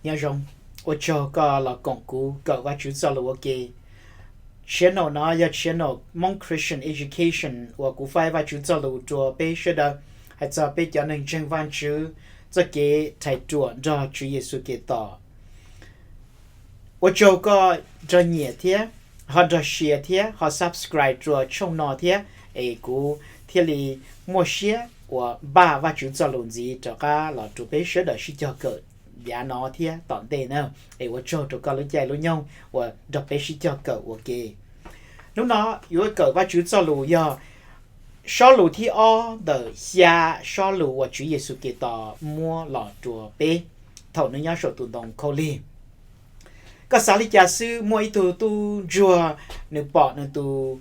Nyob zoo, ua tsaug koj los koom kuv kawm Vajtswv txoj lus ua ke. Channel no yog channel Hmong Christian Education uas kuv faib Vajtswv txoj lus rau peb sawv daws, hais txog peb cov neeg ntseeg Vajtswv txoj kev rhais ruam nrog Tswv Yexus Khetos. Ua tsaug koj nrog nyiam thiab ho nrog share thiab ho subscribe rau tshooj no thiab, es kuv thiaj li muaj siab uas npaj Vajtswv txoj lus ntxiv rov qab los rau peb sawv daws sib cog kawm yav no thiab tom ntej na. Es ua tsaug rau koj lub caij lub nyoog uas nrog peb sib cog kawm ua ke. Hnub no yuav kawm Vajtswv txoj lus yog sob lus thib ob ntawm xya sob lus uas Tswv Yexus Khetos muab los rau peb thaum nws nyob saum tus ntoo khaub lig. Koj xav li cas xwb, muaj ib tug tub ntsuag, nws pom nws tus,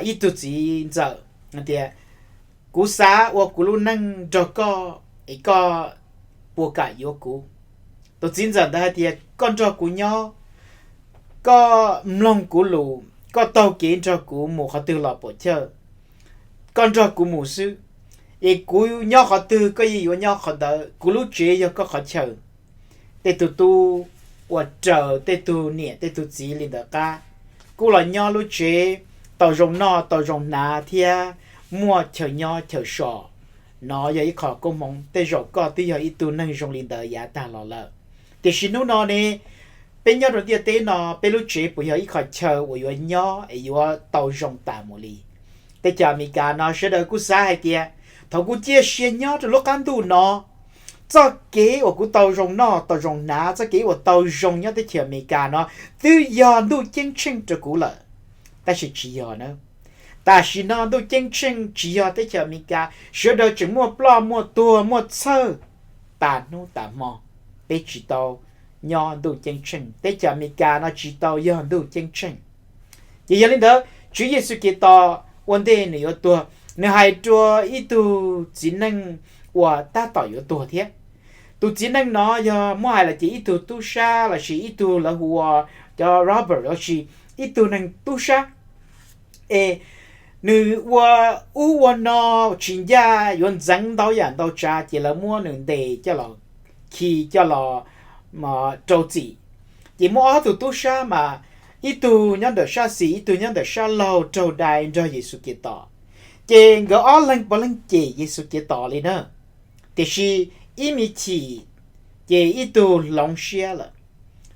ib tug txiv ntxawm tias, kuv xav ua kuv lub neej nrog koj, es koj puas kam yuav kuv? Tus txiv ntxawm ntawd hais tias, koj nrog kuv nyob, koj mloog kuv lus, koj taug kev nrog kuv mus qhov twg los puam chawj, koj nrog kuv mus xwb, es kuv nyob qhov twg koj yeej yuav nyob qhov ntawd, kuv lub tsev yog koj qhov chaw. Tej tug tub uas raws tej tug niam tej tug txiv li ntawd qab, kuj los nyob lub tsev tau zoo noj tau zoo hnav thiab muaj chaw nyob chaw so. No yog ib qho koob hmoov, tej zaum koj twb yog ib tug neeg zoo li ntawd yav tag los lawm. Tiam sis hnub no ne, peb nyob rau ntiaj teb no, peb lub tsev puas yog ib qho chaw uas yuav nyob es yuav tau zoo tas mus li? Teb chaws Amelikas no sawv daws kuj xav hais tias, thaum kuv ciaj sia nyob rau lub qab ntuj no, txoj kev uas kuv tau zoo noj tau zoo hnav, txoj kev uas tau zoo nyob teb chaws Amelikas no twb yog ntuj ceeb tsheej rau kuv lawm. Tab sis tsis yog na. Tam sim no ntuj ceeb tsheej tsis yog teb chaws Amelikas, sawv daws tseem muaj ploj muaj tuag muaj txhawj tas hnub tas hmo. Peb tsis tau nyob ntuj ceeb tsheej, teb chaws Amelikas no tsis tau yog ntuj ceeb tsheej. Ces yog li ntawd, Tswv Yexus Khetos ua ntej nws yuav tuag, nws hais rau ib tug txiv neej uas tab tom yuav tuag thiab. Tus txiv neej no yog muab hais los ces ib tug tub sab lossis ib tug lawv hu ua cov robber lossis ib tug neeg tub sab. Es nws ua ub ua no tsis ncaj, yuav ntxeev ntau yam ntau tsav, ces lawv muab nws ntes coj los khi coj los rau txim. Ces muaj ob tug tub sab mas ib tug nyob ntawm sab xis, ib tug nyob ntawm sab laug raug dai nrog Yexus Khetos. Ces nkawd ob leeg puav leej cem Yexus Khetos li na. Tiam sis ib me chim ces ib tug hloov siab lawm,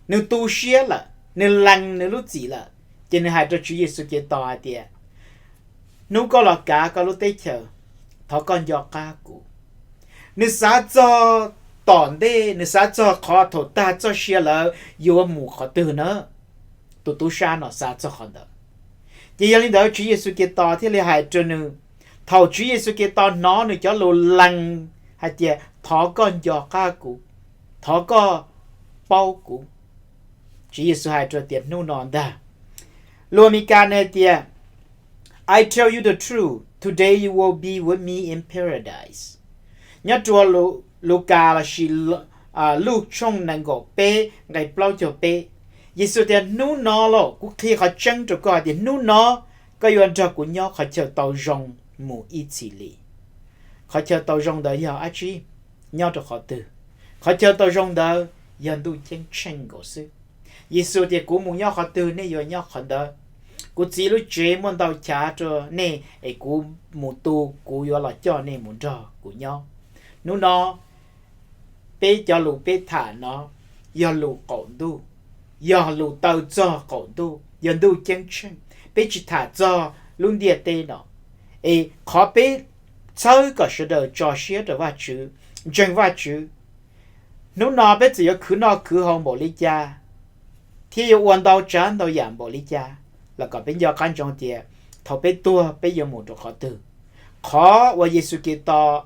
nws tu siab lawm, nws lees nws lub txim lawm. Ces nws hais rau Tswv Yexus Khetos hais tias, hnub koj los kav koj lub teb chaws, thov koj nco qab kuv. Nws xav txog tom ntej, nws xav txog qhov thaum tag txoj sia lawm yuav mus qhov twg na. Tus tub sab no xav txog qhov ntawd. Ces yog li ntawd Tswv Yexus Khetos thiaj li hais rau nws, thaum Tswv Yexus Khetos hnov nws cov lus lees hais tias thov koj nco qab kuv, thov koj paub kuv, Tswv Yexus hais rau tias hnub no ntag. Lus Amelikas nws hais tias, I tell you the truth, today you will be with me in paradise. Nyob rau Lukas lossis Luj tshooj nees nkaum peb nqe plaub caug peb, Yexus tias hnub no los kuv qhia qhov tseeb rau koj hais tias hnub no koj yuav nrog kuv nyob qhov chaw tau zoo mus ib txhis li. Qhov chaw tau zoo ntawd yog dab tsi? Nyob rau qhov twg? Qhov chaw tau zoo ntawd yog ntuj ceeb tsheej nkaus xwb. Yexus tias kuv mus nyob qhov twg nej yuav nyob qhov ntawd. Kuv Txiv lub tsev muaj ntau chav rau nej es kuv mus tu, kuv yuav los coj nej mus nrog kuv nyob. Hnub no peb cov lus peb tham no yog lus qaum ntuj, yog lus taw txog qaum ntuj, yog ntuj ceeb tsheej. Peb tsis tham txog lub ntiaj teb no. Es qhov peb txhawb kom sawv daws tso siab rau Vajtswv, ntseeg Vajtswv. Hnub no peb txawm yuav khwv noj khwv haus npaum li cas thiab yuav ua ntau tsav ntau yam npaum li cas los kom peb nco qab ntsoov tias thaum peb tuag peb yuav mus rau qhov twg. Qhov uas Yexus Khetos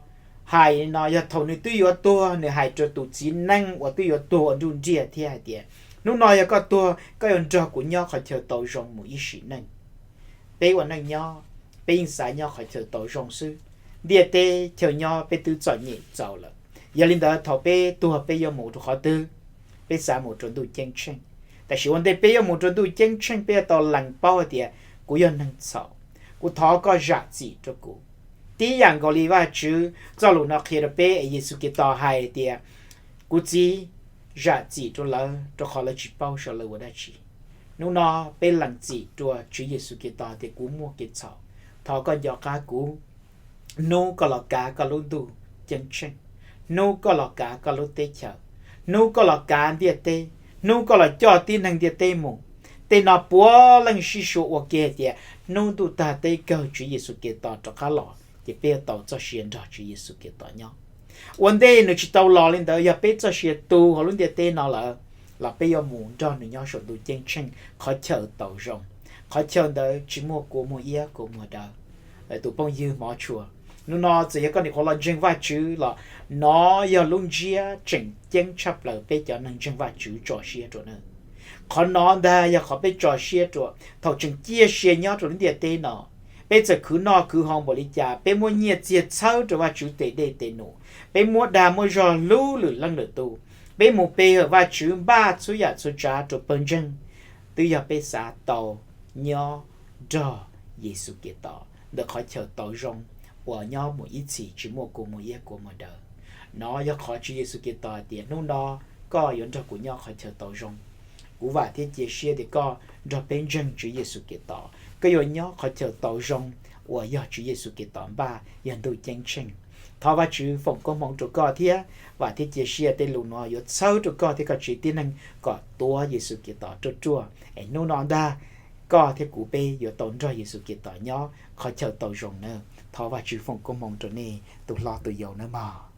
hais no yog thaum nws twb yuav tuag, nws hais rau tus txiv neej uas twb yuav tuag ua nruj nriaj thiab hais tias, hnub no yog koj tuag, koj yuav nrog kuv nyob qhov chaw tau zoo mus ib sim neej. Peb ua neej nyob, peb yeej xav nyob qhov chaw tau zoo xwb. Ntiaj teb chaw nyob peb twb txom nyem txaus lawm, yog li ntawd thaum peb tuag peb yuav mus rau qhov twg? Peb xav mus rau ntuj ceeb tsheej. Tab sis ua ntej peb yuav mus rau ntuj ceeb tsheej, peb yuav tau lees paub hais tias kuv yog neeg txhaum, kuv thov koj zam txim rau kuv. Tib yam nkaus li Vajtswv txoj lus no qhia rau peb es Yexus Khetos hais tias, kuv Txiv, zam txim rau lawv rau qhov lawv tsis paub saib lawv ua dab tsi. Hnub no peb lees txim rau Tswv Yexus Khetos tias kuv muaj kev txhaum, thov koj nco qab kuv. Hnub koj los kav koj lub ntuj ceeb tsheej, hnub koj los kav koj lub teb chaws, hnub koj los kav ntiaj teb, hnub koj los coj tib neeg ntiaj teb mus. Tej no puav leej sib suav ua ke hais tias hnub ntuj tag teb kawg Tswv Yexus Khetos rov qab los ces peb yuav tau txoj sia nrog Tswv Yexus Khetos nyob. Ua ntej nws tsis tau los li ntawd, yog peb txoj sia tu hauv lub ntiaj teb no lawm, los peb yuav mus nrog nws nyob saum ntuj ceeb tsheej qhov chaw tau zoo. Qhov chaw ntawd tsis muaj kua muag iab kua muag daw. Tus phooj ywg hmov tshua, hnub no txawm yog koj nyuam qhuav los ntseeg Vajtswv los, no yog lub ntsiab tseem ceeb tshaj plaws peb cov neeg ntseeg Vajtswv tso siab rau na. Qhov no ntag yog qhov peb tso siab rau thaum tseem ciaj sia nyob rau lub ntiaj teb no. Peb txawm khwv noj khwv haus npaum li cas, peb muab nyiaj txiag txhawb rau Vajtswv tes dej tes num, peb muab dag muab zog hlub lwm leej lwm tus, peb mus pe hawm Vajtswv npaj txhua yam txhua tsav rau pawg ntseeg, twb yog peb xav tau nyob nrog Yexus Khetos ntawm qhov chaw tau zoo uas nyob mus ib txhis tsis muaj kua muag iab kua muag daw. No yog qhov Tswv Yexus Khetos hais tias hnub no koj yuav nrog kuv nyob qhov chaw tau zoo. Kuv vam thiab cia siab tias koj nrog peb ntseeg Tswv Yexus Khetos, koj yuav nyob qhov chaw tau zoo uas yog Tswv Yexus Khetos npaj yog ntuj ceeb tsheej. Thov Vajtswv foom koob hmoov rau koj thiab vam thiab cia siab tej lus no yuav txhawb rau koj thiab koj tsev tib neeg kom tuav Yexus Khetos ruaj ruaj es hnub no ntag koj thiab kuv peb yuav tau nrog Yexus Khetos nyob qhov chaw tau zoo na. Thov Vajtswv foom koob hmoov rau nej tus hlob tus yau nawb mog.